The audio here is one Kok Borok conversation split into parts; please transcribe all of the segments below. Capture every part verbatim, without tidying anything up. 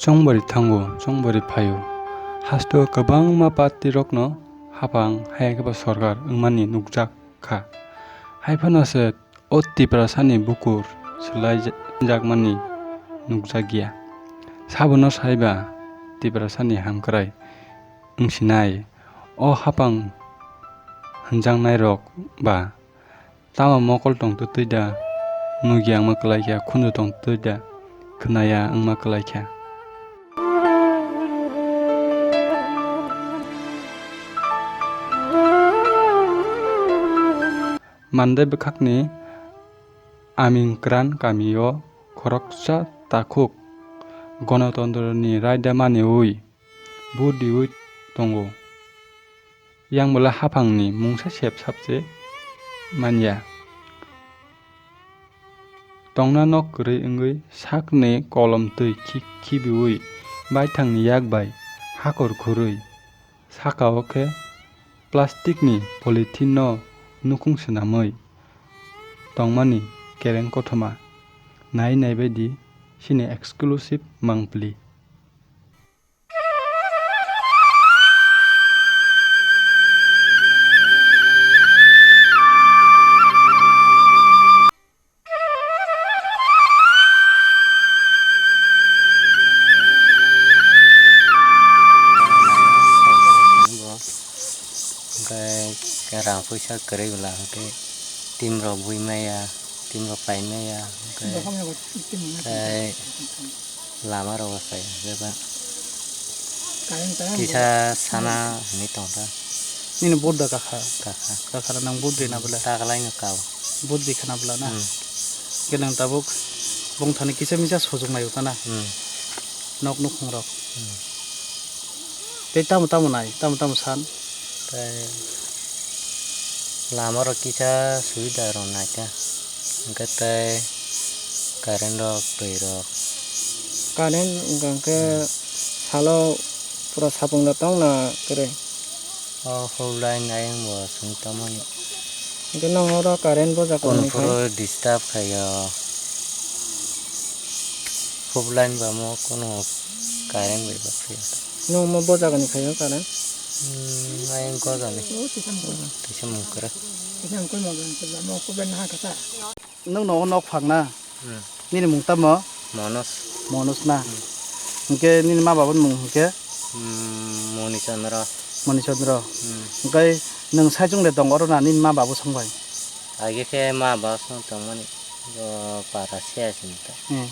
Chongbori thango, chongbori phaio. Hasto kwbangma party rokno haphang, haya khe bo sorkar wngmani nukjak kha. Hai phano se o Tiprasani bukur swlai ja-, jakmani nukjakya. Sabono saiba Tiprasani hamkrai wngsinai. O haphang hwnjaknairok ba tamo mokol tong twtwi da, nukya wngma kwlaikha, khunju tong twtwi da, khwnaya wngma kwlaikha. Mandai bwkhakni Amingkran kamio khoroksa takhuk Gonotontroni raida maniwi vote riwi tongo. Yang bwla haphangni mungsa sep sap se manya. Tongna nok kwrwi wngwi sakni kolom twi khi-, khibiwi baithangni yak bai hakor khurwi, saka o khe plastic ni polythene no nukhung swnamwi tongmani kereng kothoma. Nai nai bai di chini exclusive mangpili. Hwnkhe rang puisa kwrwi bwla hwnkhe team rok bui maya, team rok pai maya, hwnkhe tei lama rok bo sai hwnkhe ba kisa sana hinwi tong ta. Nini vote da kakha? Kakha. Kakha na nang vote rina bwla? Takalai no kao. Vote rikha na bwla na? Hmm. Hwnkhe nang tabuk bongthani kisa misa sojok nai ta na? Hmm. Nok nukhung rok. Hmm. Tei tamo tamo nai, tamo tamo san? Tei lama rok kisa subida rok naikha, hwnkhe tei current rok, twi rok. Current wngkha hwnkhe salo pura sapung da tong na kwrwi? O hub line ayang bo chwng tongmani. Hwnkhe nang oro current bojakmani khai? Phuru disturb khaio. Hub line ba mo kunu current bai ba phiya. Nwng mo bojakani khai o current? Hmm, ayang gojani. Tisa mung kwrwi. Nwng no o nok phang na? Hmm. Nini mung tamo? Monos. Monos na? Hmm. Hwnkhe nini ma babani mung hwnkhe? Hmm, Moni Chandra. Moni Chandra. Hmm. Hwnkhe nwng saichung de tong oro na nini ma babu song bai? Age khe ma baba song tongmani. Bo para se asing ta. Hmm.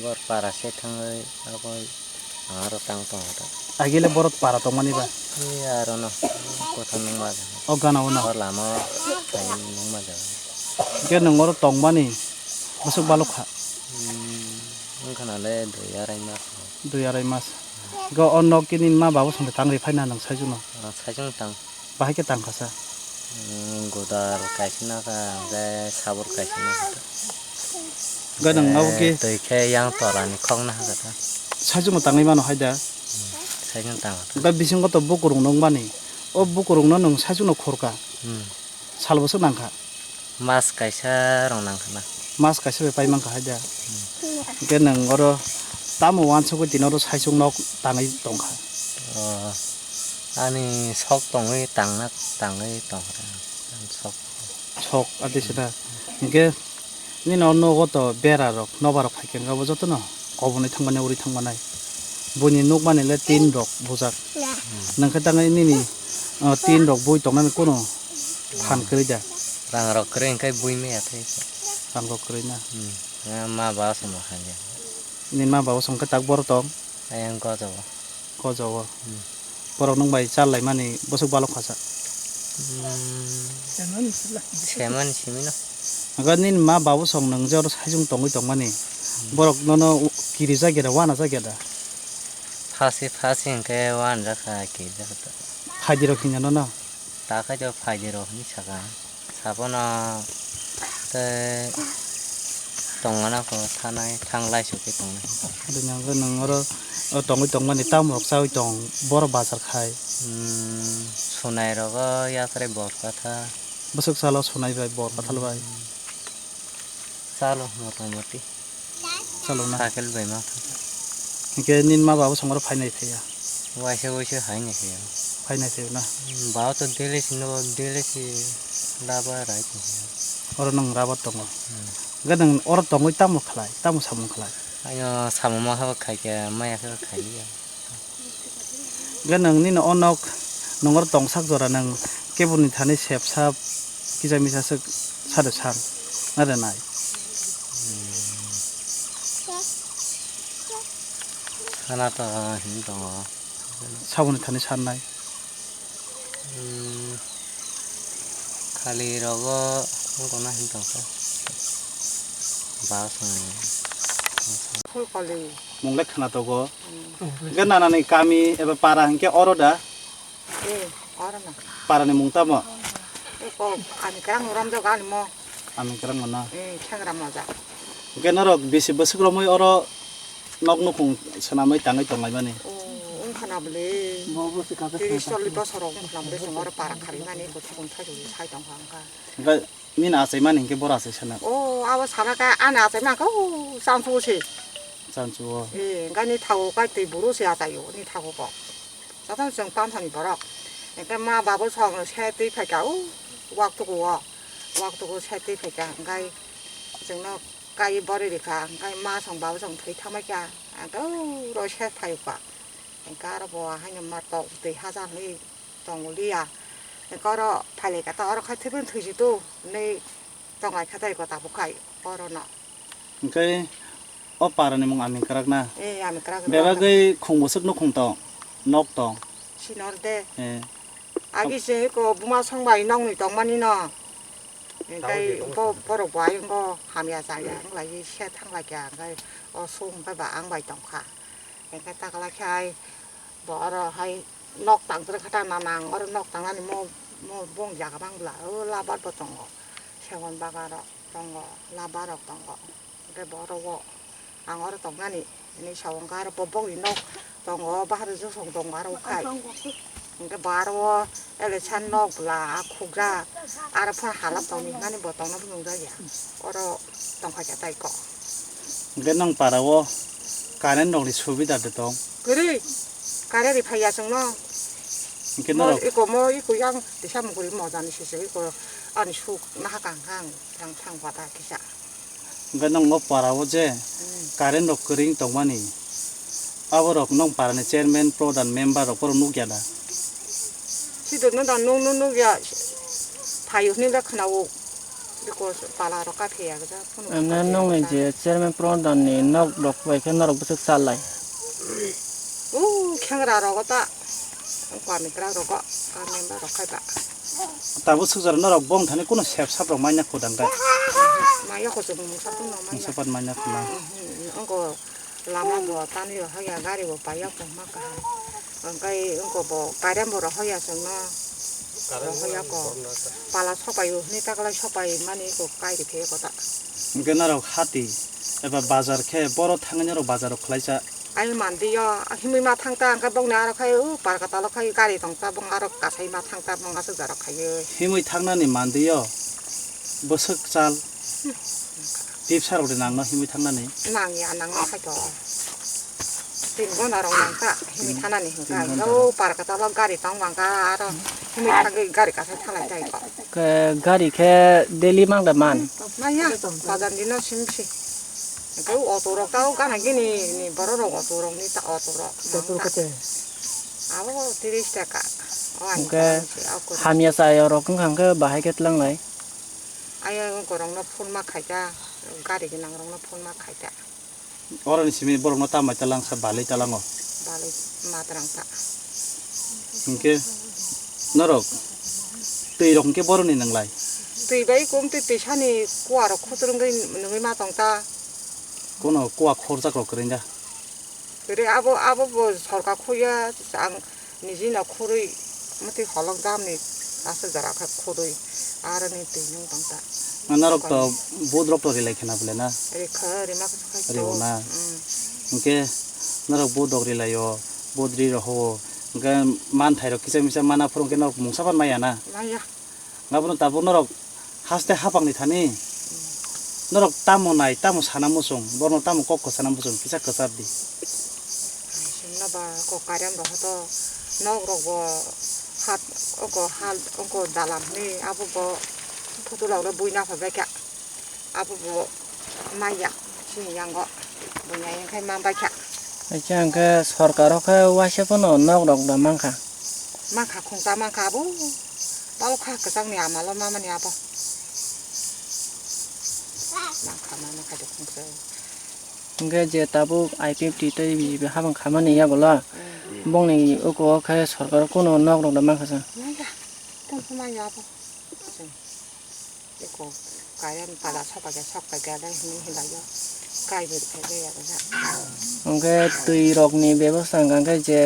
Bor para se thangwi abo aro tang tong ta. Agile borok para tongmani ba? Ei aro no kotha nung ma jaga. O gana o no. O lama o thai nung ma jaga. Hwnkhe nwng oro tongmani bwswk balok kha? Hmm, wngkha na le dui arai mas. Dui arai mas. Hwnkhe o nok kini ma babo song tang ri phai na nwng saichung no? Ah, saichung tang. Bahai khe tang kha sa? Hmm, godal kaisa na kha, hwnkhe sabur kaisa na kha. Hwnkhe nwng abo khe twi khe yang tola ni khok na kha ta. Saichung no tangwi mano hai da? Hmm, saichung tang kha ta. Hwnkhe bisingo to bukurung nung mani. O bukurung no nwng saichung no khur kha. Hmm. Sal bwswk nang kha? Mas kaisa rok nang kha na. Mas kaisa bai pai man kha hai da. Hmm. Hwnkhe nwng oro tamo uansukgwi tini oro saichung nok tangwi tong kha? O, ani sok tongwi tangna, tangwi tong kha. Sok. Sok, adi se da. Hwnkhe nini o nogo to bera rok, nobar rok phai khe wngkha bo jotono kobonwi thangmani, uri thangmanai. Buini nukmani le tin rok bujak. Hmm. Nwng khe tangwi nini, o, tin rok bui tongnani kunu phan kwrwi da? Rang rok kwrwi hwnkhe bui maya tei. Rang rok kwrwi na? Hmm. Ma ba songma kha ya. Nini ma ba song khe tak boro tong? Ayang goja o. Goja o. Hmm. Borok nwng bai chal laimani bwswk balok kha sa? Hmm. Semani simi no. Hwnkhe nini ma ba song nwng je oro saichung tongwi tongmani. Hmm. Borok nono u-, kiri jak ya da, wana jak ya da? Phasi phasi hwnkhe wana jak kha, kiri jak kha. Phaidi rok hinna nono? Ta khai to phaidi rok hinwi saka. Sabono tei tongmana kho thanai, thang laisok khe tongnai. Bini hwnkhe nwng oro o tongwi tongmani tamo rok chaui tong, boro bazar khai. Hmm, sunai rogo yasre bor katha. Bwswk salo sunai bai bor kathal bai. Hmm. Chalo mota moti. Chalo na. Cycle bai ma thang. Hingke nini ma baba songoro phainai phaiya? Waisa waisa hainai phaiya. Phainai phaiya na? Baba to daily sino, daily si laba rai phaiya. Oro nang rabar tongo. Hingke nang oro tongwi tamo khlai, tamo samung khlai? Ayo samung ma habo khaikhe, maya khe khaiya. Hingke nang nini o nok nongor tongsak jora nang keboni thani sep sap kisa misa swk sade san na de nai? Sana to hin tongo. Saboni thani sannai. Hmm, khali rogo wngkona hin tongkha. Ba song. Khul kali. Mung le khna togo. Hmm. Hingke nanani kami eba para hingke oro da? Eh, oro na. Para ni mung tamo? Eh, ko, ani kerang uram jo gani mo. Ani kerang mana? Eh, khengra moja. Hingke norok bisi bwswk romwi oro nok nukhung swnamwi tangwi tonglaimani? Oh, wngkha na bwle. Bo bwswk kha khe tiris swnam chollish bosor rok wngkha na bwle, chwng oro para kharimani, bo thubung thajwi sai tongkha wngkha. Hingke nini achaimani hingke boro achai sana? Oh, abo sana khe ani achaima khe, oh, chansu se. Chansu o. Eh, hingke ni thago kai twi buru se achaio, ni thago bo. Jotono chwng tamsani borok. Hingke ma babo song se twi phaikha, o waktugo o. Waktugo se twi phaikha, hingke chwngno kai bori rikha, hingke ma song babo song thwi thangbaikha. Hingke o ro se phaikha. Hingke aro bo haino ma tok twi haja hinwi tongoliya. Hingke oro phailaikha ta, oro khai thwiphano thwijitu hinwi tonglai kha tei ko tabuk khai orono. Hingke o para ni mung Amin Kwrak na? Eh, Amin Kwrak. Bebagwi khung bwswk nukhung tong, nok tong? Sinor de. Eh. Agi se ko buma song bai nokni tongmani no. Hingke bo borok bo ayung go hamya chaya wng lai se thang lai kha, hingke o sung bai ba ang bai tong kha. Hingke takla khe ai bo oro hai nok tang tor kha ta, ma mang oro nok tang nani mo, mo bong jaga bang bla o labar bo tongo, segon bagan rok tongo, labar rok tongo, hingke bo oro o ang oro tong nani hinui sa o, hingke aro bo bong ni nok tongo, bahar o josong tongo aro o khai. Hingke bo aro o election nok bwla a khukjak, aro phano hala tongni hinani bo tongna bo nungjak ya, oro tongkha khe tai kok. Hingke nong para o current rok ni subida de tong? Kwrwi, current ri phaiya chwngno. Hingke mo norok iko mo iko yang tisa mukuri moja ni sese iko ani suk naha kang kang thang thang bata kisa. Hingke nong o para o je current rok kwrwi tongmani, aborok nong para ni chairman, pradhan, member rok borok nukya da? Sidok no da nung nung nukya, phaio hinui da khwna o, biko pala rok kaphi ya gida, phone. Ane nong ni je chairman pradhan ni nok rok bai khe norok bwswk chalai? O khengra rogo ta, kami kwrak rogo, kami ba rok khai ba. Tabuk swk jora norok bong thani kuno sep sap rok manya kho dang khe? Manya kho chwng mungsa kuno manya. Mungsa pat manya kho na. Mhm, ongo lama bo tani rok hoya, gari bo paiya kho ma kaham. Angkai ongo bo current bo rok hoya chwngno. Rok hoya ko. Pala sopai o hini taklai sopai mani ko kai ri phe ko ta. Hingke norok hati eba bazar khe boro thangwi norok bazar rok khlaisa? Ai mandiyo, himwi ma thang ta, hingke bongni aro khai, o, parkatalo khai gari tong ta, bong aro kasai ma thang ta, bong aswk jora khaiwi. Himwi thangnani mandiyo, bwswk chal, tipsa rok de nangno himwi thangnani? Nangya, nangma khai to. Tin gona rok nang ta, himwi thangnani hingka. Tin gona. O, parkatalo gari tong bangka, aro himwi thangwi gari kasai thanglai tai ko. Khe gari khe daily mang da man? Manya, bazar dino simsi. Khe auto rok tao gana gini ni borok rok auto rok ni ta auto rok. Auto rok kete? Abo tiris taka. O ani hingke kaisa auto rok. Hamya chaya rok wngkha hingke bahai khe tlanglai? Ayo korong no phone ma khaita, gari gwnang rok no phone ma khaita. Oroni simi borokno tambai talang sa balwi talango. Balwi matrang ta. Hinkhe norok twi rok hinkhe boroni nanglai? Twi bai kum twi twi sani kua rok khuturungwi nungwi ma tong ta. Kono kua khorjak rok kwrwng da? Kwrwi abo, abo bo sorkar khuya ang Niji no khurui, mwtwi holok damni aswk jora khe khurui, aro ni twi nung tong ta. Norok to vote rok to rilai khena bole na? Rikha, rima khe khai. Riwo na? Mm. Hinkhe norok vote rok rilai o, vote ri rok ho, hinkhe manthai rok kisa misa mana phuru hinkhe norok mungsa phan maya na? Maya. Abono tabuk norok haste hapang ni thani norok tamo nai, tamo sana muchung, borno tamo kok kwchana muchung, kisa kwchar di. Ba ko current rok hoto nok rok bo hat oko hal oko dalam hwnwi abo bo photo rok le buina phai bai kha. Abo bo maya chini yango buina yang khai man bai kha. Acha hwnkhe sorkar o khe waisa phano nok rok da mankha. Mankha khungsa mankha abo balokha kwchangni amalo mamani abo. Mankha mama kha de khungsa. Hwnkhe je tabuk I P F T tei B J P habang khamani yagulo, bongni oko o khe sorkar kunu nok rok da mankha sa. Maya, tongkha maya abo. Eko kaya ni pala sok paikha, sok paikha dai hwnwi hilaio. Kai bo rwphai ya rwjak. Hwnkhe twi rokni bebosta hwnkha khe je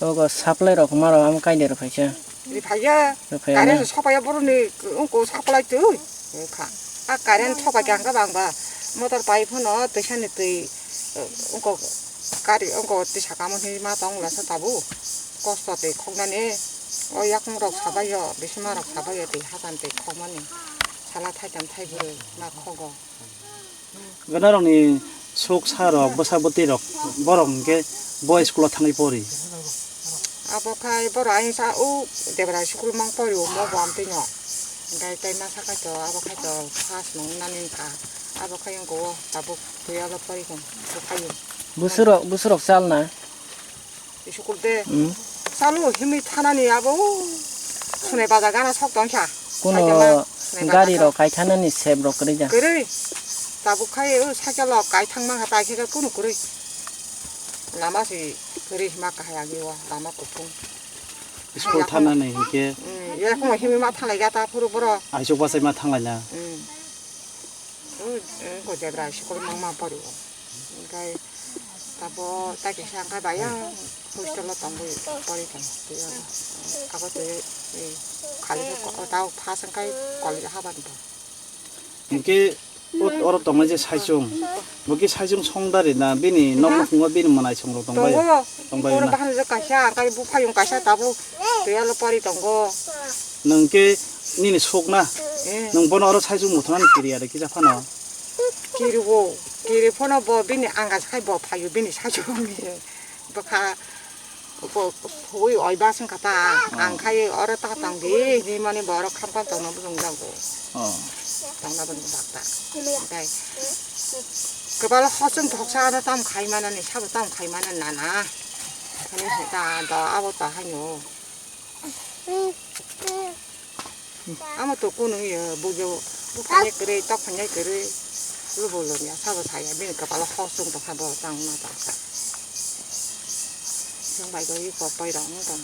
ogo supply rok ma rok amo kai de rwphaisa. Rwphaiya. Rwphaiya na? Current sok paiya boroni ungko supply twi. Kha. A current sok paikha hwnkhe bangba motor pipe phano twisani twi ungko kari ungko twi sakamo hinwi ma tong lasa tabuk. Kosto twi khoknani. O yakung rok sabaio, bisima rok sabaio twi hakan twi khokmani. Sala thaitham thaibrwi ma khogo. Ganarokni suk sa rok, bwsa bwtwi rok, borok hwnkhe bo school o thangwi pori. Abo khai borok ayang sa o Debra school mang pori o mo bo amtwi no. Hwnkhe tei masa khai to abo khai to first nung nani wngkha. Abo khai wngkha o tabuk twelve o pori kha, bo khai o. Bwswrok, bwswrok chal na? School de. Hmm. Chalo himwi thanani abo. Sunai baja gana sok tong kha. Kuno Sunai baja gari kha. Rok kaithanani sep rok kwrwi ja. Kwrwi. Tabuk khai o cycle rok kaithang ma kha tai khe kuno kwrwi. Lama si kwrwi hima kahai agi o lama kuphung. School thanani hwnkhe. Hmm, ya kuno himwi ma thanglai ga ta phuru boro. Aisuk bachai ma thanglaina. Hmm. Ko Debra school mangma pori o. Hwnkhe tabo tai kaisa hwnkhe bai ang hostel o tongwi pori tong twi o. Abo twi khali khe tao first hwnkhe college habani bo. Hwnkhe oro tongnai je saichung, bo khe saichung songdari na bini nok nukhungo bini mwnaisong rok tongbai? Tongo. Tongbai oro na. Bahai je kaisa hwnkhe buphayung kaisa tabo twi o pori tongo. Nwng khe nini suk na? Eh. Nwng bono oro saichung muthunani kiri ya de kisa phano? Kiriwo, kiri phano bo bini angas khai bo phaio bini saichung ni. Bwkha bo phui oi bas wngkha ta, oh, ang khai oro ta tong di, di mani borok khamkha tongna bo tong jago. Oh. Tongna bo tong jak ta. Dai. Kwbal hosung thoksa ano tam khai manani, sabo tam khai manani nana. Ani ta do abo ta haino. Amo to kunu ya, bugyo, buphanya kwrwi, tokphanya kwrwi, lubo lomya, sabo saya, bini kwpalo hosung tongkha, bo tang na tongkha. Jong bai gori ko pai rong tong.